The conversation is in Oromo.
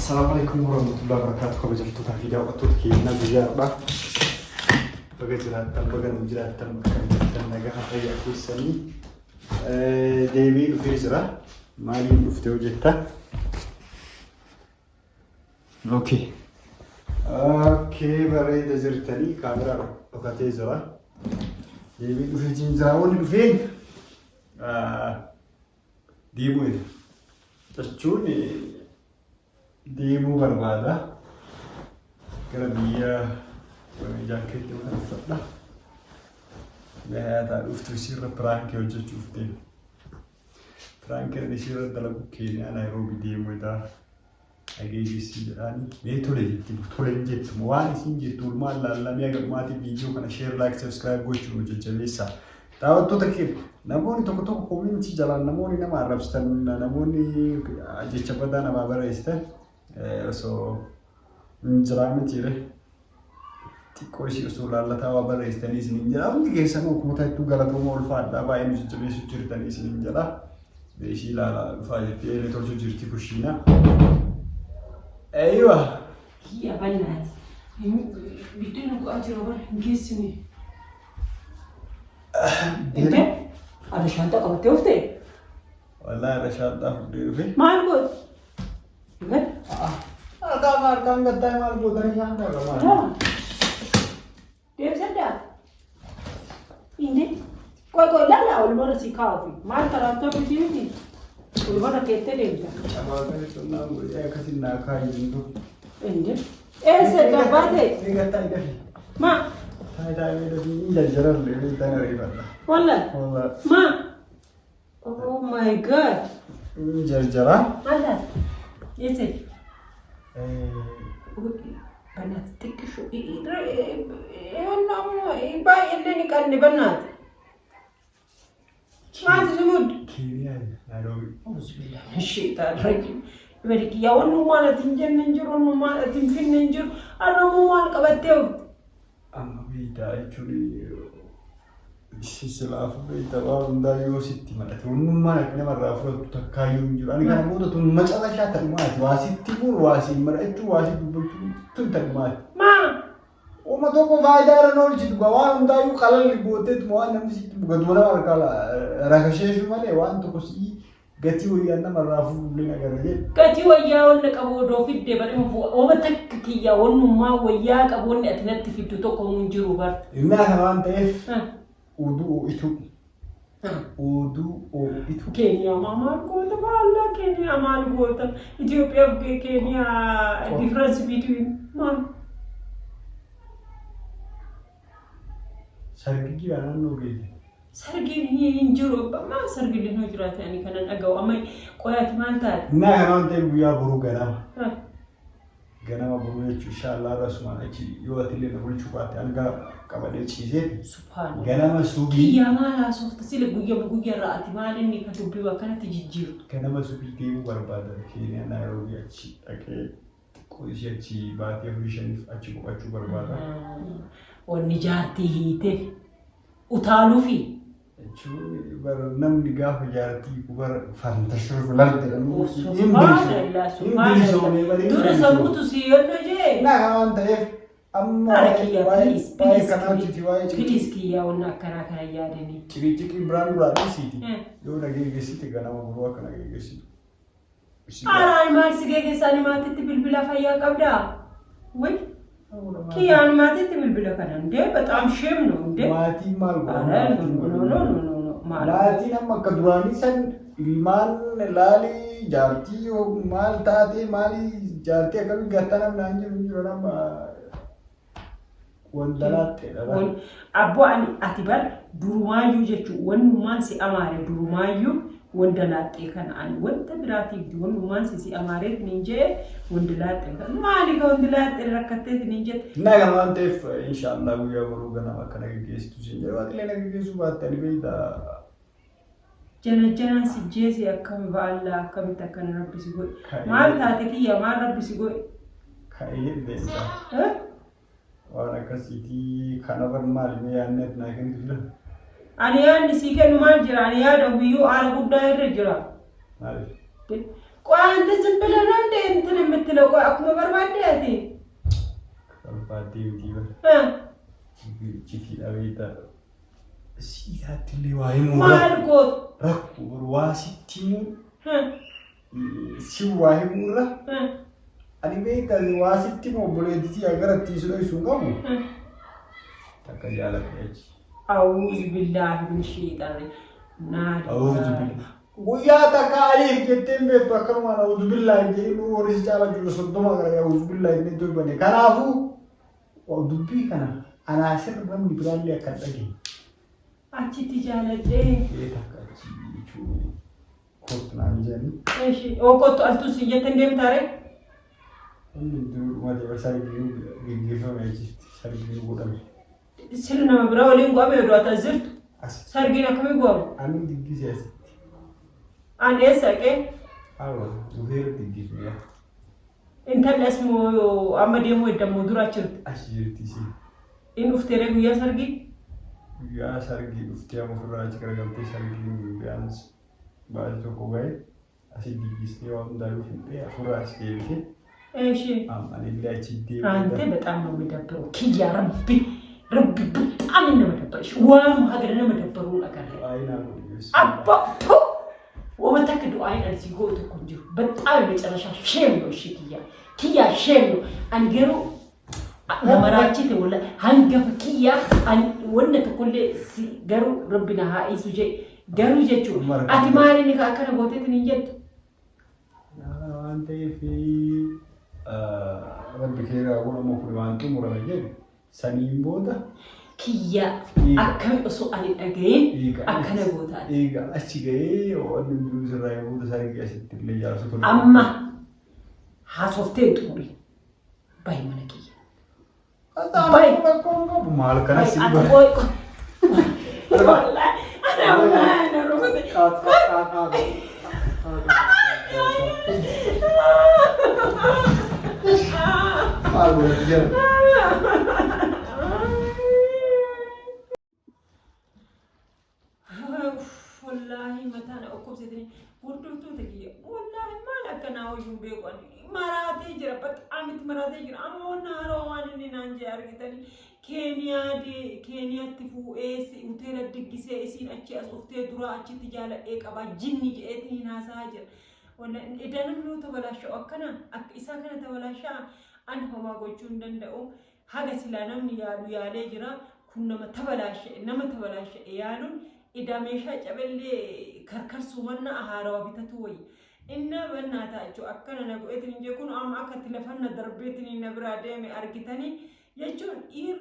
Assalaamu alaikum warahmatullahi wabarakatuh kabajamtootaa fi daawwattoota keenya guyyaa har'aa baga jiraattan baga nu jiraattan bakka jirtan nagaa fayyaa keessanii deebii dhufee jira maaliin dhufte hojjetta okay okay bareeda jirtanii kaameraa dhokatee jira deebii dhufee jira wanni dhufeen deemuu eda jechuun deemuu barbaada. Gara biyya jaakkeetti mana uffadha. Gayaataa dhuftu isiirra piraankii hojjechuuf deema. Piraankiin isiirra dalagu Keeniyaa Naayiroobii deemuu edaa. Dhageessisii jedhaani mee tole jetti tole hin jettu waan isiin jettu ulmaan laallamee haga dhumaatii viidiyoo kana share like subscribe gochuun nu jajjabeessaa. Daawwattoota keenya namoonni tokko tokko koomentii jalaan namoonni nama arrabsitan namoonni jecha badaa namaa barreessitan osoo hin jiraa mitiire xiqqoo ishii osoo laallataa waa barreessitanii isiniin jedha. Hundi keessanuu akkuma taattuu galatooma ulfaadhaa baay'ee nu jajjabeessuu jirtanii isiniin jedha. Ishii ilaalaa dhufaa jirti eelee tolchuu jirti kushiina. Eeywa. Kiyya bannaati. Biddeena bu'aa jira bara hin geessine. Intee ati shaanxaa qabattee oftee? Wallaahi irra shaanxaa fudhee dhufe. Maal gooti? Harkaan harkaan gattaa maal gootanii shaanxaa irra maal? Deemsaddaa? Inde qoy qoy lala olumarra si kaa'ufi maal karaan miti miti olumarra keettee deemta. Cabaatanii sunnaan godhee akkasin naa kaayi jiru. Inde eessa gabbaate? Ni gattaa dafi. Ma Taayitaa mee dafi hin jarjararle mee tan ariifadha. walla Walla ma oh my god hin jarjara. maal taate? Eessa? Bannaati xiqqishu baay'eellee ni qabne bannaati. Maati sumud? Keeniyaa Naayiroobii. Auzubillahi sheexaan rajiim. Bari kiyyaa wannummaan ati hin jenne hin jiru wannummaan ati hin finne hin jiru har'ammoo maal qabattee oofte? Amma beektaa jechuun silaafuu beektaa waan hundaa yoo sitti madhate wannummaan ati namarraa fudhattu takkaayyuu hin jiru. Ani kana booda tun macarrashaa ta'umaati. Waa sitti himuun waa siin madhachuu waa si dubbachuu tun ta'umaati. Maa? Uma tokko faayidaa irra oolchitu gaa waan hundaayyuu qalalli gooteetuma waan namni sitti muka nama harkaa rakasheeshu malee waan tokko sii gatii wayyaa namarraa fuudhullee agarra jedhu. Gatii wayyaa wanna qabu odoo fidde badhuma fuudha. Ooma takka kiyyaa wannummaa wayyaa qabu wanni ati natti fiddu tokko hin jiru bar. Innaa kana waan ta'eef oduu ho'itu oduu ho'itu. Keeniyaa maa maal goota baallaa Keeniyaa maal goota Itoophiyaa fi Keeniyaa difference between maal? Sargi jira naannoo keenya. Sargiin hin jiru maa sargiin hin jiraate ani kanan dhaga'u amma qoyaati maal taate? Innaa kana waan ta'eef guyyaa boruu ganama. Ganama boruu jechuun inshaallah irra achi yoo ati illee na bulchuu baatte hanga qabadhee ciiseeti. Subhaanallah. Ganama subii. Kiyyaa maal haasofta sila guyyaa guyyaarraa ati maal inni kan dubbii akkanatti jijjiirtu. Ganama subii deemuu barbaada Keeniyaa Naayiroobii achi dhaqee xiqqoo ishee achi baatee afurii shaniif achi boqochuu barbaada. Wanni jaartii hiiteef utaaluufi. Jechuun bara namni gaafa jaartii bara fantashuruf lal jedhamu hin Subhaanallah subhaanallah. Dura sammuutu si yennoo jee. Naa kana waan ta'eef amma Haadha kiyyaa waa'ee please waa'ee please kanaatii fi waa'ee please kiyyaa wanna akkanaa kana yaadanii. ciqiciqii biraan duraa dhiisiiti. Eh. Yoo na geeggeessite ganama boruu akka na geeggeessitu. Haala ani maal si geeggeessa ani maatitti bilbila fayyaa qabdaa? Wai kiyyaa ani maatitti bilbila kana indee በጣም shame ነው እንዴ? Maatiin maal godha? Ara no no no no no no maal Maatiin amma akka duraanii san ilmaan laalii jaartii yoo maal taatee maalii jaartii akkamii gattaa namni naan jiru hin jiru nama wanta laatteedha. Abboo ani ati bar durumaayyuu jechuun wannummaan si amaare durumaayyuu wanda laaxxee kana ani wanta biraatiif wannummaan si si amaareef niin jee wanda laaxxee kana maali ka wanda laaxxee rakkatteef niin jette. Innaa kana waan ta'eef inshaallah guyyaa boruu ganama akka na geggeessitu siin jedhu ati illee na geggeessuu baatte ani beektaa. Janajjanaan si jeese akkami ba'allaa akkamitti akkana rabbi si godhe. Maal taate kiyya maal rabbi si godhe. Ka'ee deemta. Eh? Waan akkasiitii kanarra maali mee yaadni ati naa kennitu jira? Ani yaadni sii kennu maal jira? Ani yaada guyyuu aara guddaa irra jira. Maaliif? ቆይ አንተ ዝም ብለህ ነው እንደ እንትን የምትለው? ቆይ akkuma barbaadde ati Barbaaddee miti bara. Icciitiidha beektaa. Siitaatti illee waa himuu Maal gootu? Rakkoo waa sitti himuu si waa himuurra ani beektaa waa sitti himu obboleettii agaratti si dhoysuu hin qabu. Takka jaaladhe achi. أعوذ بالله من الشيطان. أعوذ بالله. Guyyaa takka aliif jettee hin beektu akkanumaan أعوذ بالله jedhee nu warri si caala jiru 30 gara أعوذ بالله jennee dubbanne. Kanaafuu dubbii kana anaa sirra namni biraallee akka hin dhageenye. Achitti jaaladhee. Ee, takka achi jechuun kootu naan jedhanii. እሺ oqottu altus jettee deemtaare? Inni duruma sargii geggeeffame achitti sargiin godhame. Sirna nama biraa waliin go'ame oduu ati as jirtu. As Sargiin akkamii go'amu? Ani diggisee asitti. Ani eessa dhaqee? Haala dhufeera diggisne yaa. Intalli as moo amma deemuu edda dura achi jirti? As jirti isheen. Inni dhufteeree guyyaa sargii? Guyyaa sargii dhuftee amma ofirraa achi garagaltee sargiin biyyaans baasii tokko ga'e asii diggisnee waan hundaayyuu fixee ofirraa as deebitee እሺ amma illee achi አንተ deemee. በጣም ነው የሚደብረው። ኪያ ረቢ ረቢ በጣም ነው የሚደብረሽ። ዋም ሀገር ነው የሚደብረው ነገር Baay'inaan godhu. አባ ወመታክ ዱዓይን አልሲ ጎቱ እኮ እንጂ በጣም የመጨረሻ shame ነው። እሺ ኪያ ኪያ shame ነው። አንገሩ ለመራችት ወላ hangafa kiyya wanna tokkollee garuu rabbi na haa isu jee garuu jechuun ati maali inni akkana gooteetiin hin jettu. Waan ta'eef rabbi keeraa godhamu kun waan xumurame jedhu saniin booda. Kiyya akkami osoo ani dhagahin akkana gootaati? Egaa achi ga'ee wanni hundinuu sirraa booda sargii asitti illee jaarsa tole. Amma haasoftee hin xumurin bahi mana kiyya. Bayi. Rakkoon qabu maal kana si Ati qoy qoy. Wallahi ana wallahi na rukute. Maal godhatu jira? Wallaahi mataan dhukkubsitanii hordoftoota kiyya, wallaahi maal akkanaa hoyyuu beeku, ani maraatee jira, በጣም itti maraatee jira. Amma wanna haroo waan inni naan jee argitanii, Keeniyaa Keeniyaatti fuudhee hoteela diggisee isiin achi as dhuftee dura achitti jaaladhee qabaa jinni jedheetiin hin haasaa jira. Wallahi ida namni yoo tabalaasha'u akkana akka isaa kana tabalaasha'a ani homaa gochuu hin danda'u. Haga silaa namni yaalu yaalee jira, kun nama tabalaasha'e nama tabalaasha'e yaaluun ida meeshaa cabellee karkarsuu manna haarawaa bitatu wayya. Inna bannaa ta'a jechuudha akkana na godheetiin jee kun amma akka itti lafanna darbeetiin na biraa deeme argitanii jechuun dhiirri.